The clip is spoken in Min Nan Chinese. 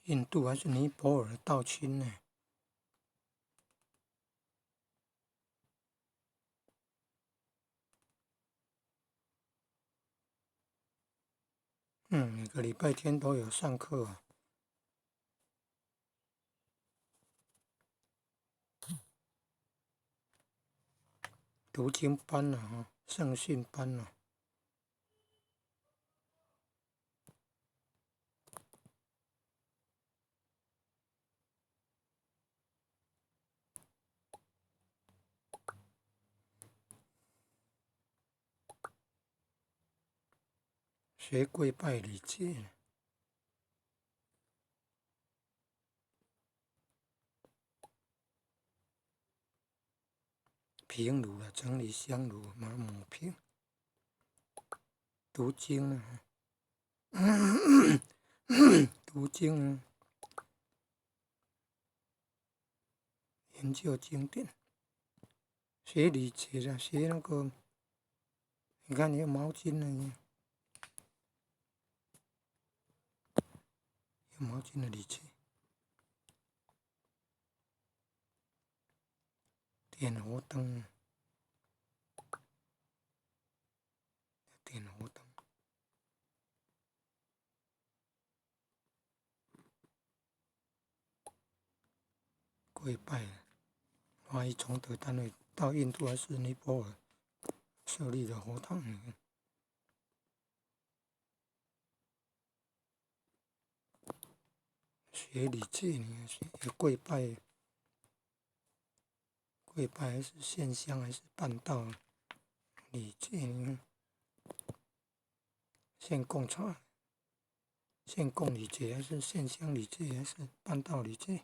印度還是尼泊爾的道親呢？每個禮拜天都有上課啊。讀經班啊，聖訓班啊。學跪拜禮節，平爐啊，整理香爐，抹抹平，讀經啊，讀經啊，研究經典，學禮節啊，學那個，你看你有毛巾呢。有毛巾的禮節，點火燈，點火燈，跪拜，華裔崇德單位到印度還是尼泊爾設立的佛堂。學禮節，你學跪拜，跪拜還是獻香還是辦道禮節？你看，獻貢茶、獻貢禮節還是獻香禮節還是辦道禮節？